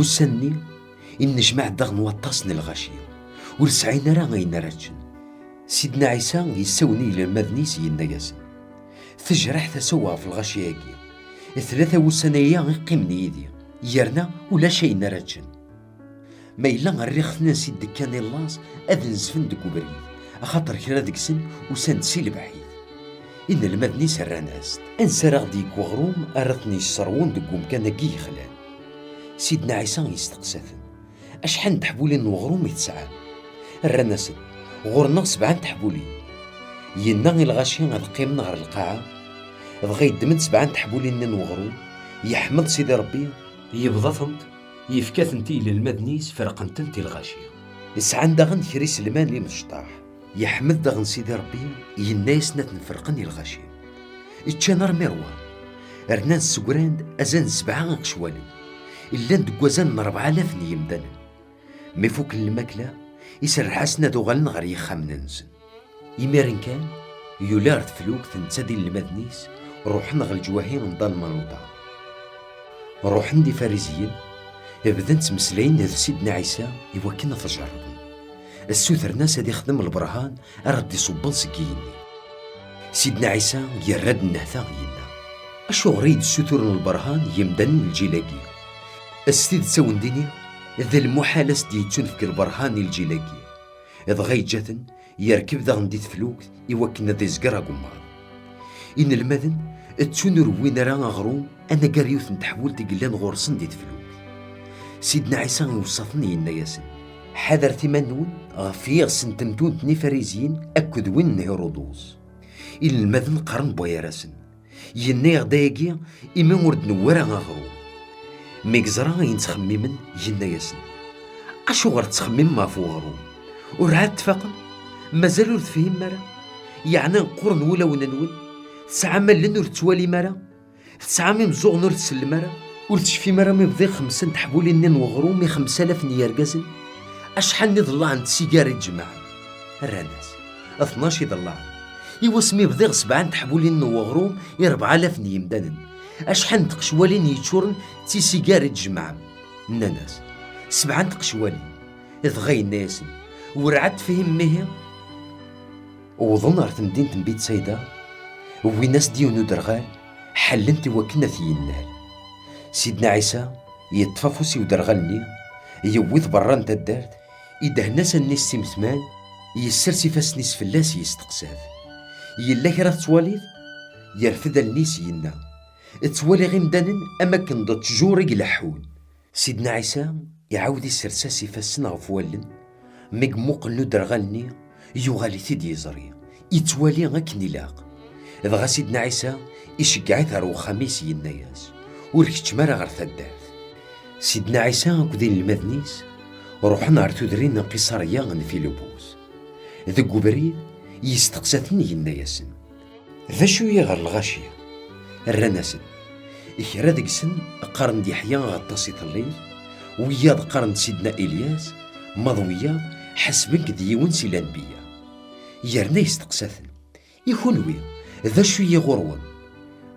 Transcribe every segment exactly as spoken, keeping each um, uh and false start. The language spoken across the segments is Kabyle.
Ussan-nni, innejmaɛ-d daɣen waṭas n lɣaci, ur sɛin ara ayen ara ččen. Sidna Ɛisa yessawen i yinelmaden-is, yenna-yasen: "Tejreḥ tasa-w ɣef lɣaci-agi. Tlata wussan aya i qqimen yid-i, yerna ulac ayen ara ččen. Ma yella rriɣ-ten ansi d-kkan i llaẓ, ad nzfen deg ubrid, axaṭer kra deg-sen usan-d si lebɛid." Inelmaden-is rran-as-d: "Ansi ara ɣ-d-yegg weɣrum ara ten-yesserwun deg umkan-agi yexlan?" Sidna Ɛisa yesteqsa-ten: "Acḥal n teḥbulin n weɣrum i tesɛam?" Rran-asen: "Ɣur-neɣ sebɛa n teḥbulin." Yenna i lɣaci ad qqimen ɣer lqaɛa, dɣa yeddem-d sebɛa n teḥbulin-nni n weɣrum, yeḥmed Sidi Ṛebbi, yebḍa-tent, yefka-tent i yinelmaden-is, ferqen-tent i lɣaci. Sɛan daɣen kra iselman imecṭaḥ. Yeḥmed daɣen Sidi Ṛebbi, yenna-yasen ad ten-ferqen i lɣaci. Ččan armi ṛwan, rnan ssegran-d azal n sebɛa iqecwalen, llan deg wazal n ṛebɛa alaf n yimdanen. Mi fukken lmakla, iserreḥ-asen ad uɣalen ɣer yixxamen-nsen. Imiren kan, yuli ɣer teflukt netta d inelmaden-is, ruḥen ɣer leǧwahi n Dalmanuta. Ruḥen-d Ifariziyen, bdan ttmeslayen d Sidna Ɛisa i wakken ad t-jerrben. Ssutren-as ad ixdem lberhan ara d-iṣubben seg yigenni. Sidna Ɛisa yerra-d nnehta, yenna: "Acuɣer i yi-d-ssuturen lberhan yimdanen n lǧil-agi? S tidet a wen-d-iniɣ, d lmuḥal ad s-d-yettunefk lberhan i lǧil-agi." Dɣa yeǧǧa-ten, yerkeb daɣen di teflukt i wakken ad izger agemmaḍ. Inelmaden ttun ur wwin ara aɣrum anagar yiwet n teḥbult i yellan ɣur-sen di teflukt. Sidna Ɛisa iweṣṣa-ten, yenna-yasen: "Ḥadret iman-nwen ɣef yiɣes n temtunt n Ifariziyen akked win n Hiṛudus." Inelmaden qqaren wway-ar-asen: "Yenna-yaɣ-d ayagi imi ur d-newwi ara aɣrum." Mi yeẓra ayen ttxemmimen, yenna-yasen: "Acuɣer tettxemmimem ɣef weɣrum? Ur ɛad tfaqem? Mazal ur tefhimem ara? Yeɛni qquren wulawen-nwen? Tesɛam allen ur tettwalim ara? Tesɛam imeẓẓuɣen ur tsellem ara? Ur tecfim ara mi bḍiɣ xemsa n teḥbulin-nni n weɣrum i xemsa alaf n yergazen? Acḥal n iḍellaɛen n tsigar i tjemɛem?" Rran-as: "Tnac iḍellaɛen." "I wasmi bḍiɣ sebɛa n teḥbulin n weɣrum i ṛebɛa alaf n yimdanen, acḥal n tqecwalin yeččuren d tisigar i tjemɛem?" Nnan-as: "Sebɛa n tqecwalin." Dɣa yenna-yasen: "Werɛad tefhimem ihi?" Wwḍen ɣer temdint n Bitsayda, wwin-as-d yiwen uderɣal, ḥellen-t i wakken ad t-yennal. Sidna Ɛisa yeṭṭef afus i uderɣal-nni, yewwi-t berra n taddart, idhen-as allen-is d timetman, yessers ifassen-is fell-as, yesteqsa-t: "Yella kra tettwaliḍ?" Yerfed allen-is, yenna: "Ttwaliɣ imdanen am akken d ttjur i ileḥḥun." Sidna Ɛisa iɛawed isers-as ifassen ɣef wallen, mi yemmuqel uderɣal-nni, yuɣal-it-id yeẓri, ittwali akken ilaq. Dɣa Sidna Ɛisa iceggeɛ-it ɣer wexxam-is, yenna-yas: "Ur keččem ara ɣer taddart." Sidna Ɛisa akked inelmaden-is ruḥen ɣer tudrin n Qiṣarya n Filibus. Deg ubrid, yesteqsa-ten, yenna-yasen: "D acu-yi ɣer lɣaci?" Rran-asen: "Kra deg-sen qqaren-d Yeḥya aɣeṭṭas itelliḍ, wiyaḍ qqaren-d Sidna Ilyas, ma d wiyaḍ ḥesben-k d yiwen si lanbiya." Yerna yesteqsa-ten: "I kunwi, d acu-yi ɣur-wen?"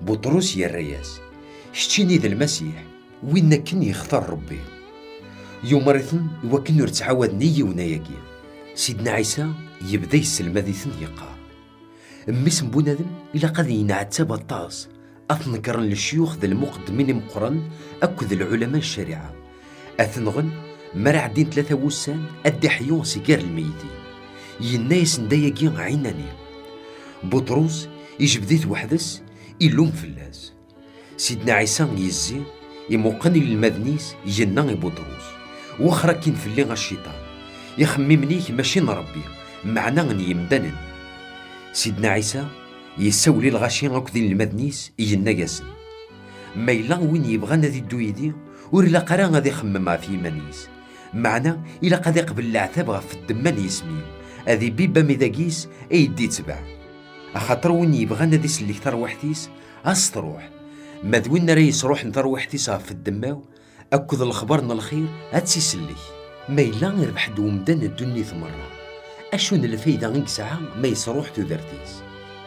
Buṭrus yerra-yas: "Keččini d Lmasiḥ, win akken yextar Ṛebbi." Yumeṛ-iten i wakken ur ttɛawaden i yiwen ayagi. Sidna Ɛisa yebda yesselmad-iten, yeqqar: "Mmi-s n bunadem ilaq ad yenɛettab aṭas, ad t-nekren lecyux d lmuqeddmin imeqqren akked lɛulama n ccariɛa. Ad t-nɣen, mi ara ɛeddin tlata wussan, ad d-iḥyu si gar lmeytin." Yenna-yasen-d ayagi ɛinani. Buṭrus ijbed-it weḥd-s, ilum fell-as. Sidna Ɛisa yezzi, imuqel inelmaden-is, yenna i Buṭrus: "Wexxer akkin fell-i a Cciṭan! Ixemmimen-ik mačči n Ṛebbi, meɛna n yemdanen." Sidna Ɛisa yessawel i lɣaci akked inelmaden-is, yenna-yasen: "Ma yella win yebɣan ad iddu yid-i, ur ilaq ara ad ixemmem ɣef yiman-is, meɛna ilaq ad iqbel leɛtab ɣef ddemma n yisem-iw, ad ibibb amideg-is, ad yi-d-itbeɛ. Axaṭer win yebɣan ad isellek tarwiḥt-is, ad s-truḥ. Ma d win ara yesruḥen tarwiḥt-is ɣef ddemma-w akked lexbar n lxir, ad tt-isellek. Ma yella irbeḥ-d umdan ddunit merra, acu n lfayda i yesɛa ma yesruḥ tudert-is?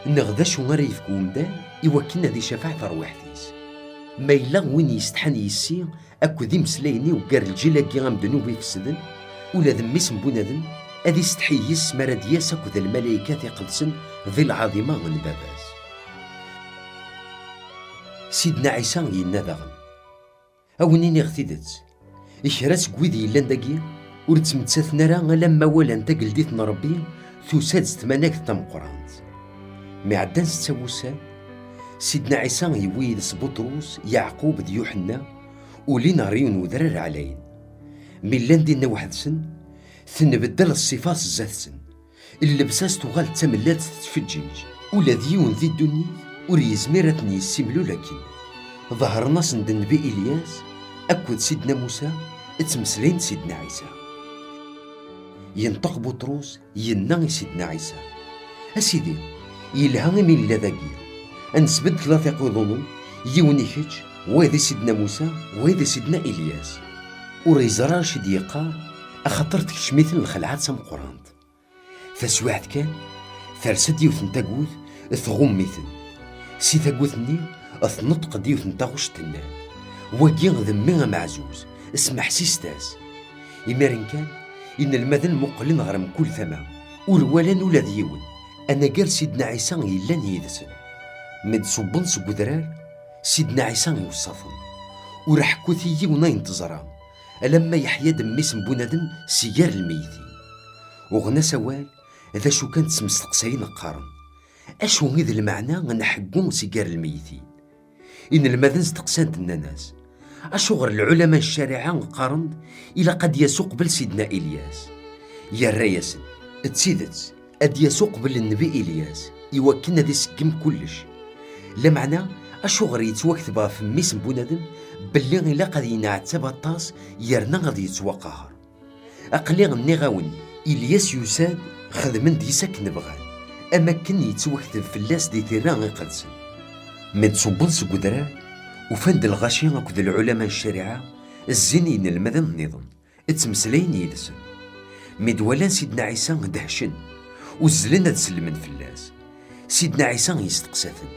Neɣ d acu ara yefk umdan i wakken ad icafeɛ tarwiḥt-is?" Ma yella win yestḥan yis-i akked imeslayen-iw gar lǧil-agi amednub ifesden, ula d mmi-s n bunadem ad isteḥi yis-s mi ara d-yas akked lmalaykat iqedsen di lɛaḍima n baba-s. Sidna Ɛisa yenna daɣen: A wen-iniɣ tidet, kra seg wid yellan dagi ur ttmettaten ara alamma walan tageldit n Ṛebbi tusa-d s tmanegt tameqqrant. Mi ɛeddan setta wussan, Sidna Ɛisa yewwi yid-s Buṭrus, Yeɛqub d Yuḥenna, ulin ɣer yiwen n udrar ɛlayen. Mi llan dinna weḥd-sen, tenbeddel ṣṣifa-s zdat-sen. Llebsa-s tuɣal d tamellalt tettfeǧǧiǧ. Ula d yiwen di ddunit ur yezmir ad ten-yessimlul akken. Ḍehren-asen-d nnbi Ilyas akked Sidna Musa, ttmeslayen d Sidna Ɛisa. Yenṭeq Buṭrus, yenna i Sidna Ɛisa: A Sidi, yelha imi nella dagi. Ad nesbedd tlata iqiḍunen, yiwen i kečč, wayeḍ i Sidna Musa, wayeḍ i Sidna Ilyas. Ur yeẓri acu i d-yeqqar, axaṭer tekcem-iten lxelɛa d tameqqrant. Taswiɛt kan, ters-d yiwet n tagut, tɣumm-iten. Si tagut-nni, tneṭq-d yiwet n taɣect, tenna: Wagi d mmi ameɛzuz, smeḥsiset-as. Imiren kan, inelmaden muqlen ɣer mkul tama, ur walan ula d yiwen, anagar Sidna Ɛisa yellan yid-sen. Mi d-ṣubben seg udrar, Sidna Ɛisa iweṣṣa-ten: Ur ḥekkut i yiwen ayen teẓram, alamma yeḥya-d mmi-s n bunadem si gar lmeytin. Uɣen-as awal, d acu kan ttemsteqsayen qqaren: Acu i d lmeɛna n ḥeggu si gar lmeytin? Inelmaden steqsan-t, nnan-as: Acuɣer lɛulama n ccariɛa qqaren-d ilaq ad d-yas uqbel Sidna Ilyas? Yerra-yasen: D tidet, ad d-yas uqbel nnbi Ilyas, iwakken ad iseggem kullec. Lameɛna, acuɣer yettwakteb ɣef mmi-s n bunadem belli ilaq ad yenɛettab aṭas yerna ad yettwaqaher? Aql-i nniɣ-awen, Ilyas yusa-d, xedmen deg-s akken bɣan, am akken yettwakteb fell-as di tira iqedsen. Mi d-ṣubben seg udrar, ufan-d lɣaci akked lɛulama n ccariɛa, zzin i yinelmaden nniḍen, ttmeslayen yid-sen. Mi d-walan Sidna Ɛisa, dehcen, uzzlen ad sellmen fell-as. Sidna Ɛisa yesteqsa-ten: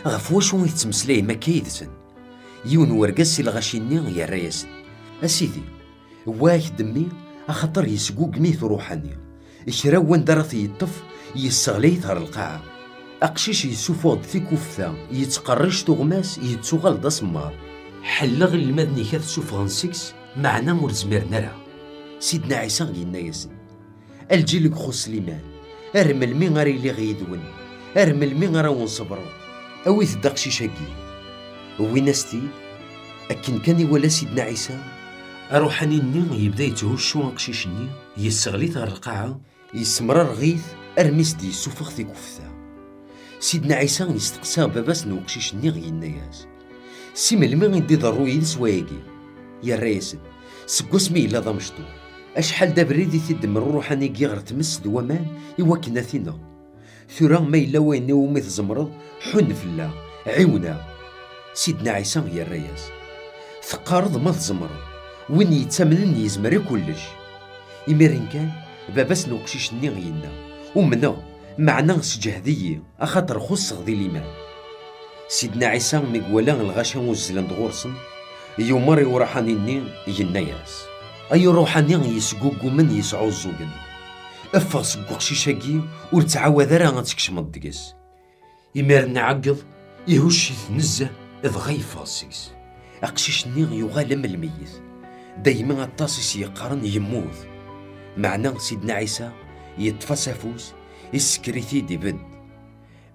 Ɣef wacu i tettmeslayem akka yid-sen? Yiwen n urgaz si lɣaci-nni yerra-yasen: A Sidi, wwa-ak-d mmi, axaṭer yesgugem-it uṛuḥani. Kra n wanda ara t-yeṭṭef, yesseɣlay-it ɣer lqaɛa. Aqcic yessufeɣ-d tikufta, yettqerric tuɣmas, yettuɣal d asemmaḍ. Ḥelleɣ inelmaden-ik ad t-ssufɣen seg-s, meɛna ur zmiren ara. Sidna Ɛisa yenna-yasen: A lǧil i ixuṣṣ liman, ar melmi ara iliɣ yid-wen? Ar melmi ara wen-ṣebreɣ? Awit-d aqcic-agi. Wwin-as-t-id. Akken kan iwala Sidna Ɛisa, aṛuḥani-nni yebda yetthussu aqcic-nni, yesseɣli-t ɣer lqaɛa, yessemrarɣ-it armi s-d-yessufeɣ tikufta. Sidna Ɛisa yesteqsa baba-s n uqcic-nni, yenna-yas: Si melmi i d-iḍerru yid-s wayagi? Yerra-yasen: Seg wasmi yella d amecṭuḥ. Acḥal d abrid i t-id-temmer uṛuḥani-agi ɣer tmes d waman i wakken ad t-ineɣ. Tura ma yella wayen iwumi tzemreḍ, ḥunn fell-aɣ, ɛiwen-aɣ. Sidna Ɛisa yerra-yas: Teqqareḍ ma tzemreḍ, win yettamnen yezmer i kullec. Imiren kan, baba-s n uqcic-nni yenna: Umneɣ, meɛna sǧehd-iyi, axaṭer xuṣṣeɣ di liman. Sidna Ɛisa mi iwala lɣaci uzzlen-d ɣur-sen, yumeṛ i uṛuḥani-nni, yenna-yas: Ay uṛuḥani yesguggumen yesɛuẓẓugen, ffeɣ seg uqcic-agi, ur ttɛawad ara ad tkecmeḍ deg-s. Imiren iɛeggeḍ, ihucc-it nezzeh, dɣa yeffeɣ seg-s. Aqcic-nni yuɣal am lmeyyet. Daymi aṭas i s-yeqqaren yemmut. Meɛna Sidna Ɛisa yeṭṭef-as afus, issekker-it-id, ibedd.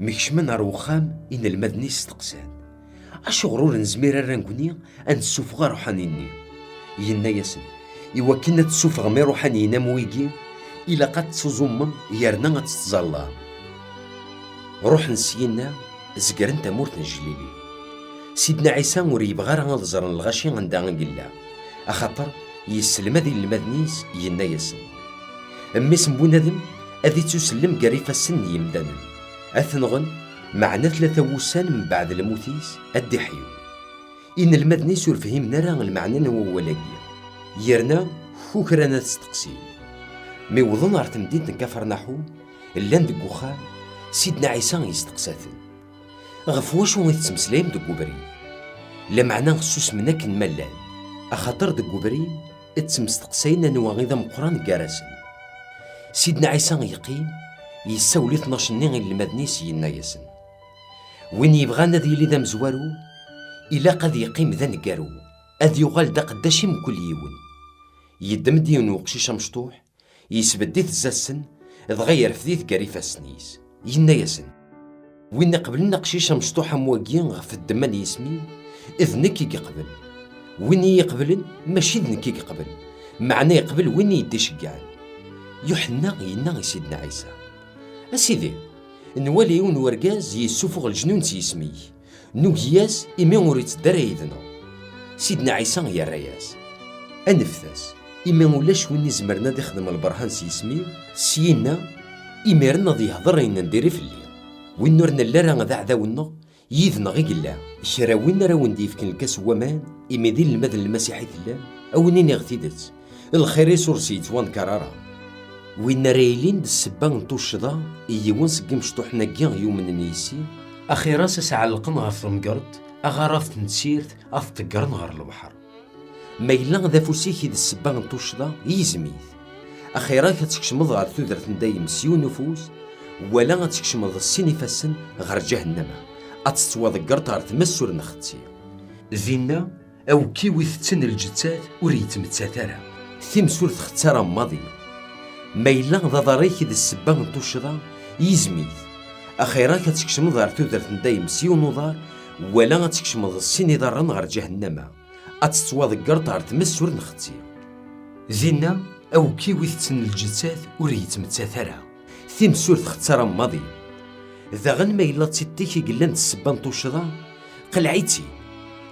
Mi kecmen ɣer wexxam, inelmaden-is steqsan: Acuɣer ur nezmir ara nekkni ad nessufeɣ aṛuḥani-nni? Yenna-yasen: Iwakken ad tessufɣem iṛuḥaniyen am wigi, ilaq ad tettuẓumem yerna ad tettẓallam. Ruḥen syenna, zegren tamurt n Jlili. Sidna Ɛisa ur yebɣi ara ad ẓren lɣaci anda i yella, axaṭer yesselmad inelmaden-is, yenna-yasen: Mmi-s n bunadem ad ittusellem gar ifassen n yimdanen, ad t-nɣen, meɛna tlata wussan mbeɛd lmut-is ad d-iḥyu. Inelmaden-is ur fhimen ara lmeɛna n wawal-agi, yerna kukran ad steqsin. Mi wwḍen ɣer temdint n Kafarnaḥum, llan deg uxxam, Sidna Ɛisa yesteqsa-ten: Ɣef wacu i tettmeslayem deg ubrid? Lameɛna ssusmen akken ma llan, axaṭer deg ubrid ttemsteqsayen anwa i d ameqqran gar-asen. Sidna Ɛisa yeqqim, yessawel i tnac-nni inelmaden-is, yenna-yasen: "Win yebɣan ad yili d amezwaru, ilaq ad yeqqim d aneggaru, ad yuɣal d aqeddac i mkul yiwen." Yeddem-d yiwen n uqcic amecṭuḥ, yesbedd-it zdat-sen, dɣa yerfed-it gar ifassen-is. Yenna-yasen: "Win iqeblen aqcic amecṭuḥ am wagi ɣef ddemma n yisem-iw, d nekk i yeqbel. Win i yi-iqeblen, mačči d nekk i yeqbel, meɛna yeqbel win i yi-d-iceggɛen." Yuḥenna yenna i Sidna Ɛisa: "A Sidi, nwala yiwen n urgaz yessufuɣ leǧnun s yisem-ik, nugi-yas imi ur itteddu ara yid-neɣ." Sidna Ɛisa yerra-yas: "Aneft-as, imi ulac win izemren ad ixdem lberhan s yisem-iw, syenna imiren ad yehder ayen n diri fell-i. Win ur nelli ara d aɛdaw-nneɣ, yid-neɣ i yella. Kra win ara wen-d-yefken lkas n waman, imi d inelmaden n Lmasiḥ i tellam, a wen-iniɣ tidet, lxir-is ur s-yettwanker ara. Win ara yilin d ssebba n tuccḍa i yiwen seg imecṭuḥen-agi yumnen yis-i, axir-as a s-ɛellqen ɣef temgerḍt, aɣaraf n tsirt, a t-ṭeggren ɣer lebḥer. Ma yella d afus-ik i d ssebba n tuccḍa, yizem-it. Axir-ak ad tkecmeḍ ɣer tudert n dayem s yiwen ufus, wala ad tkecmeḍ s sin ifassen ɣer ǧahennama, ad tettwaḍeggreḍ ɣer tmes ur nxetti. Dinna, awekkiw itetten lǧettat ur yettmettat ara. Times ur txett ara maḍi. Ma yella d aḍar-ik i d ssebba n tuccḍa, yizem-it. Axir-ak ad tkecmeḍ ɣer tudert n dayem s yiwen uḍar, wala ad tkecmeḍ s sin iḍarren ɣer ǧahennama, ad tettwaḍeggreḍ ɣer tmes ur nxetti. Dinna, awekkiw itetten lǧettat ur yettmettat ara. Times ur txett ara maḍi. Daɣen ma yella d tiṭ-ik i yellan d ssebba n tuccḍa, qleɛ-itt-id.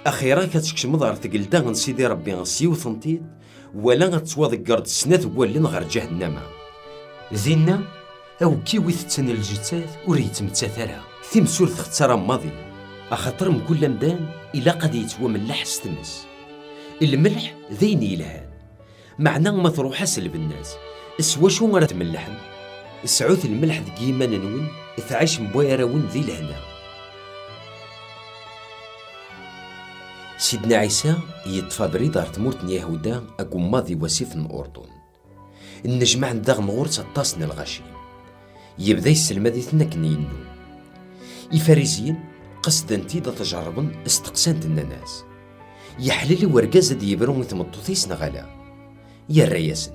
Axir-ak ad tkecmeḍ ɣer tgelda n Sidi Ṛebbi s yiwet n tiṭ, wala ad tettwaḍeggreḍ snat n wallen ɣer ǧahennama. Dinna, awekkiw itetten lǧettat ur yettmettat ara. Times ur txett ara maḍi, axaṭer mkul amdan ilaq ad yettwamelleḥ s tmes. Lmelḥ d ayen yelhan, meɛna ma truḥ-as lbenna-s, s wacu ara tmellḥem? Sɛut lmelḥ deg yiman-nwen, tɛicem wayrawen di lehna." Sidna Ɛisa yeṭṭef abrid ɣer tmurt n Yahuda, agemmaḍ i wasif n Urdun. Nnejmaɛen daɣen ɣur-s aṭas n lɣaci. Yebda yesselmad-iten akken yennum. Ifariziyen qesden-t-id ad t-jerrben, steqsan-t, nnan-as: "Yeḥlel i wergaz ad yebru i tmeṭṭut-is neɣ ala?" Yerra-yasen: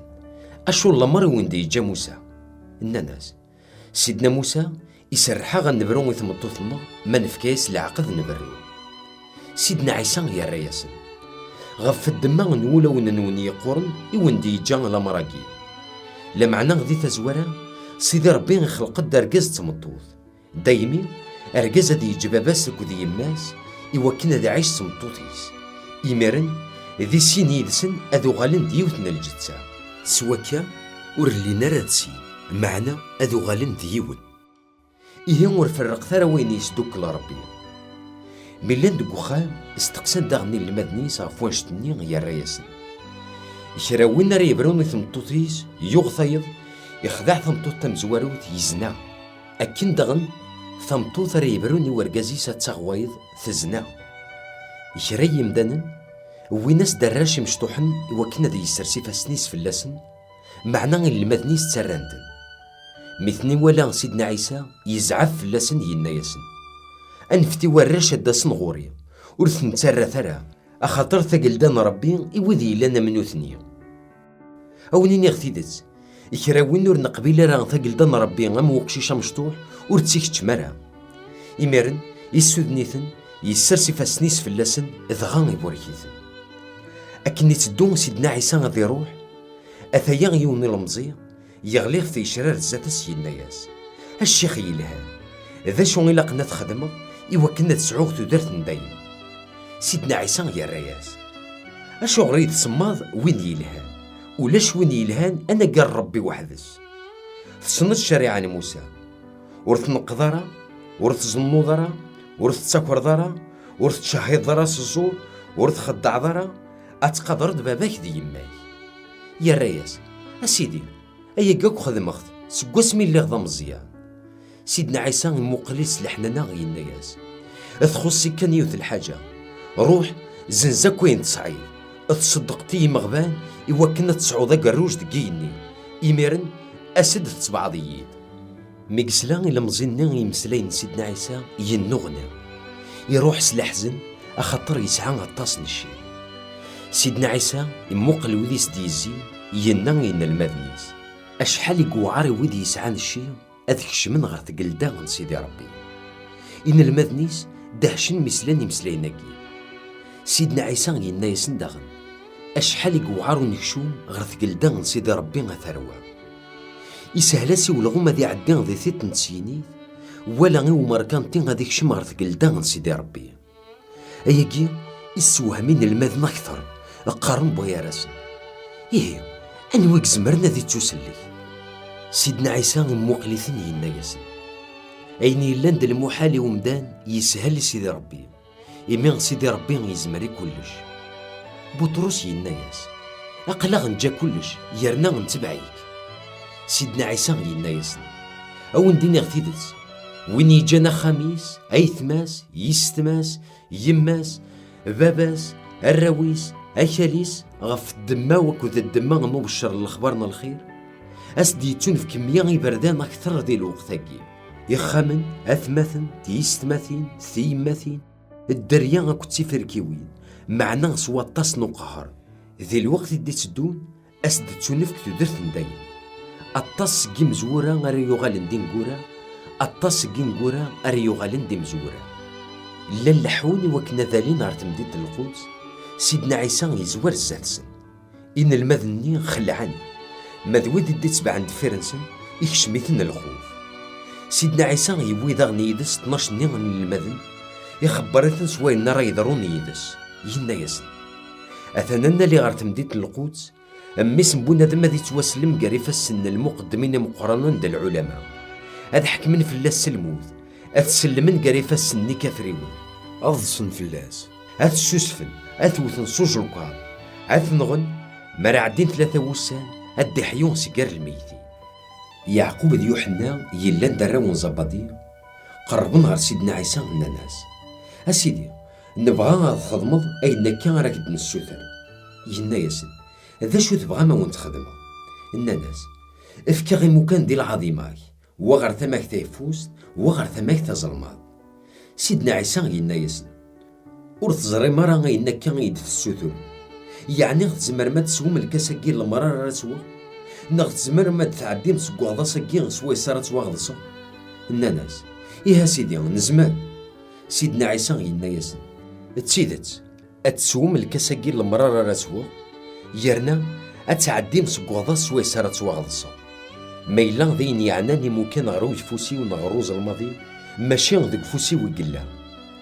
"Acu n lamer i wen-d-yeǧǧa Musa?" Nnan-as: "Sidna Musa iserreḥ-aɣ ad nebru i tmeṭṭut-nneɣ ma nefka-yas leɛqed nberru." Sidna Ɛisa yerra-yasen: "Ɣef ddemma n wulawen-nwen yeqquren i wen-d-yeǧǧa lamer-agi. Lameɛna di tazwara, Sidi Ṛebbi ixleq-d argaz d tmeṭṭut. Daymi, argaz ad yeǧǧ baba-s akked yemma-s i wakken ad iɛic s tmeṭṭut-is. Imiren, di sin yid-sen ad uɣalen d yiwet n lǧetta. S wakka, ur llin ara d sin, meɛna ad uɣalen d yiwen. Ihi ur ferreqet ara wayen yesdukkel Ṛebbi." Mi llan deg uxxam, steqsan daɣen inelmaden-is ɣef wannect-nni, yerra-yasen: "Kra win ara yebrun i tmeṭṭut-is, yuɣ tayeḍ, ixdeɛ tameṭṭut tamezwarut, yezna. Akken daɣen, tameṭṭut ara yebrun i wergaz-is ad taɣ wayeḍ, tezna." Kra n yimdanen wwin-as-d arrac imecṭuḥen i wakken ad yessers ifassen-is fell-asen, meɛna inelmaden-is ttarran-ten. Mi ten-iwala Sidna Ɛisa, yezɛef fell-asen, yenna-yasen: "Anfet i warrac ad d-asen ɣur-i, ur ten-ttarrat ara, axaṭer tagelda n Ṛebbi i wid yellan am nutni." A wen-iniɣ tidet, kra win ur neqbil ara tagelda n Ṛebbi am uqcic amecṭuḥ, ur tt-ikeččem ara. Imiren, yessuden-iten, yessers ifassen-is fell-asen, dɣa iburek-iten. Akken itteddu Sidna Ɛisa ad iruḥ, ataya yiwen n ilemẓi, yeɣli ɣef tgecrar zdat-s, yenna-yas: "A ccix yelhan, d acu ilaqen ad t-xedmeɣ i wakken ad sɛuɣ tudert n dayem?" Sidna Ɛisa yerra-yas: "Acuɣer i d-tsemmaḍ win yelhan? Ulac win yelhan anagar Ṛebbi weḥd-s. Tessneḍ ccariɛa n Musa: ur tneqqeḍ ara, ur tzennuḍ ara, ur tettakreḍ ara, ur tettcehhideḍ ara s ẓẓur, ur txeddɛeḍ ara, ad tqadreḍ baba-k d yemma-k." Yerra-yas: "A Sidi, ayagi akk xedmeɣ-t seg wasmi lliɣ d ameẓyan." Sidna Ɛisa imuqel-it s leḥnana, yenna-yas: "Txuṣṣ-ik kan yiwet n lḥaǧa, Ruḥ, zenz akk ayen tesɛiḍ, tṣeddqeḍ i yimeɣban i wakken ad tesɛuḍ agerruj deg yigenni. Imiren, as-d tessebɛeḍ-iyi-d." Mi yesla ilemẓi-nni i yimeslayen n Sidna Ɛisa, yennuɣna. Iruḥ s leḥzen, axaṭer yesɛa aṭas n cci. Sidna Ɛisa imuqel wid i s-d-yezzi, yenna i yinelmaden-is: "Acḥal i yewɛer i wid yesɛan cci ad kecmen ɣer tgelda n Sidi Ṛebbi." Inelmaden-is dehcen mi slan imeslayen-agi. Sidna Ɛisa yenna-yasen daɣen: "Acḥal i yewɛer unekcum ɣer tgelda n Sidi Ṛebbi a tarwa! Ishel-as i ulɣum ad iɛeddi di tiṭ n tsegnit, wala i umerkanti ad ikcem ɣer tgelda n Sidi Ṛebbi." Ayagi issewhem inelmaden akteṛ, qqaren buɣ gar-asen: "Ihi, anwa i izemren ad ittusellek?" Sidna Ɛisa imuqel-iten, yenna-yasen: "Ayen yellan d lmuḥal i umdan yeshel i Sidi Ṛebbi, imi Sidi Ṛebbi yezmer i kullec." Buṭrus yenna-yas: "Aql-aɣ neǧǧa kullec, yerna netbeɛ-ik." Sidna Ɛisa yenna-yasen: "A wen-d-iniɣ tidet, win yeǧǧan axxam-is, aytma-s, yessetma-s, yemma-s, baba-s, arraw-is, akal-is, ɣef ddemma-w akked ddemma n ubeccer n lexbar n lxir, as-d-yettunefk mya iberdan akteṛ di lweqt-agi. Ixxamen, atmaten, tiyessetmatin, tiyemmatin, dderya akked tiferkiwin, meɛna s waṭas n uqehher. Di lweqt i d-itteddun, as-d-tettunefk tudert n dayem. Aṭas seg imezwura ara yuɣalen d ineggura, aṭas seg ineggura ara yuɣalen d imezwura." Llan leḥḥun i wakken ad alin ɣer temdint n Lquds, Sidna Ɛisa yezwar zdat-sen. Inelmaden-nni xelɛen, ma d wid i d-itebɛen deffir-nsen, ikcem-iten lxuf. Sidna Ɛisa yewwi daɣen yid-s tnac-nni n inelmaden, ixebber-iten s wayen ara yeḍrun yid-s, yenna-yasen: "Atan ad nali ɣer temdint n Lquds, Mmi-s n bunadem ad ittwasellem gar ifassen n lmuqeddmin imeqqranen d lɛulama. Ad ḥekmen fell-as s lmut, ad t-sellmen gar ifassen n ikafriwen. Ad ḍsen fell-as, ad t-ssusfen, ad t-wten s ujelkaḍ, ad t-nɣen, mi ara ɛeddin tlata wussan, ad d-iḥyu si gar lmeytin." Yeɛqub d Yuḥenna, yellan d arraw n Zabadi, qerrben ɣer Sidna Ɛisa, nnan-as: "A Sidi, nebɣa ad txedmeḍ ayen akka ara k-d-nessuter." Yenna-yasen: "D acu tebɣam a wen-t-xedmeɣ?" Nnan-as: "Efk-aɣ imukan di lɛaḍima-k, wa ɣer tama-k tayeffust, wa ɣer tama-k tazelmaḍt." Sidna Ɛisa yenna-yasen: "Ur teẓrim ara ayen akka i d-tessuturem? Yeɛni tzemrem ad teswem lkas-agi n lemṛaṛ ara sweɣ? Neɣ tzemrem ad tɛeddim seg uɣḍas-agi swayes ara ttwaɣeḍseɣ?" Nnan-as: "Ih a Sidi, nezmer." Sidna Ɛisa yenna-yasen: "D tidet, ad teswem lkas-agi n lemṛaṛ ara sweɣ, yerna ad tɛeddim seg uɣḍas swayes ara ttwaɣeḍseɣ. Ma yella d ayen yeɛnan imukan ɣer uyeffus-iw neɣ ɣer uzelmaḍ-iw, mačči deg ufus-iw i yella,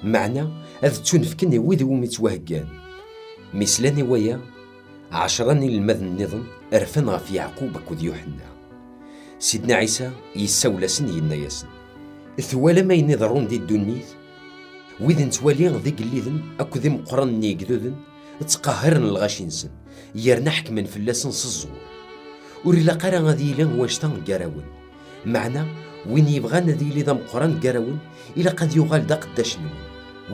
meɛna ad ttunefken i wid iwumi ttwaheggan." Mi slan i waya, ɛecṛa n inelmaden nniḍen rfan ɣef Yeɛqub akked Yuḥenna. Sidna Ɛisa yessawel-asen, yenna-yasen: "Twalam ayen iḍerrun di ddunit? Wid nettwali d igelliden akked imeqqranen n yegduden ttqehhiren lɣaci-nsen, yerna ḥekmen fell-asen s ẓẓur. Ur ilaq ara ad yili wannect-a gar-awen. Meɛna, win yebɣan ad yili d ameqqran gar-awen, ilaq ad yuɣal d aqeddac-nwen.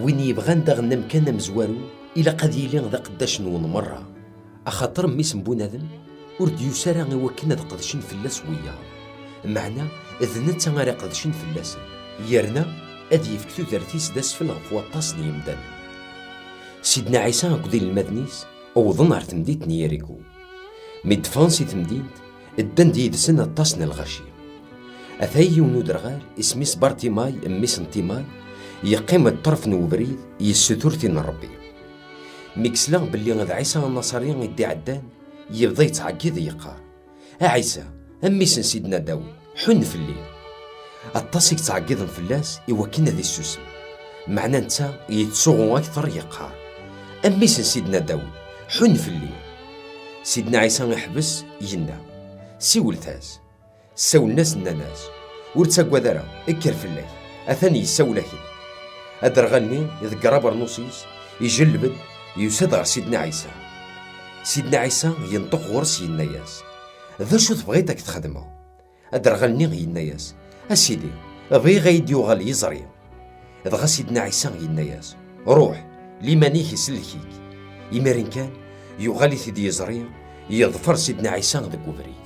Win yebɣan daɣen amkan amezwaru, ilaq ad yili d aqeddac-nwen merra. Axaṭer Mmi-s n bunadem ur d-yusi ara i wakken ad qedcen fell-as wiyaḍ, meɛna d netta ara iqedcen fell-asen, yerna ad yefk tudert-is d asfel ɣef waṭas n yemdanen." Sidna Ɛisa akked inelmaden-is wwḍen ɣer temdint n Yiriku. Mi d-ffɣen si temdint, ddan-d yid-sen aṭas n lɣaci. Ataya yiwen uderɣal, isem-is Bartimay, mmi-s n Timay, yeqqim ṭṭerf n ubrid, yessutur tin n Ṛebbi. Mi yesla belli d Ɛisa Anaṣari i d-iɛeddan, yebda yettɛeggiḍ, yeqqar: "A Ɛisa, a mmi-s n Sidna Dawed, ḥunn fell-i!" Aṭas i yettɛeggiḍen fell-as i wakken ad issusem, meɛna netta yettsuɣu akteṛ, yeqqar: "A mmi-s n Sidna Dawed, ḥunn fell-i!" Sidna Ɛisa iḥbes, yenna: "Siwlet-as." Ssawlen-as, nnan-as: "Ur ttaggad ara, kker fell-ak, atan yessawel-ak-d." Aderɣal-nni iḍegger abernus-is, ijelleb-d, yusa-d ɣer Sidna Ɛisa. Sidna Ɛisa yenṭeq ɣur-s, yenna-yas: "D acu tebɣiḍ ad k-t-xedmeɣ?" Aderɣal-nni yenna-yas: "A Sidi, bɣiɣ ad yi-d-yuɣal yiẓri." Dɣa Sidna Ɛisa yenna-yas: "Ruḥ, Liman-ik isellek-ik. Imiren kan, yuɣal-it-id yiẓri, yeḍfer Sidna Ɛisa deg ubrid.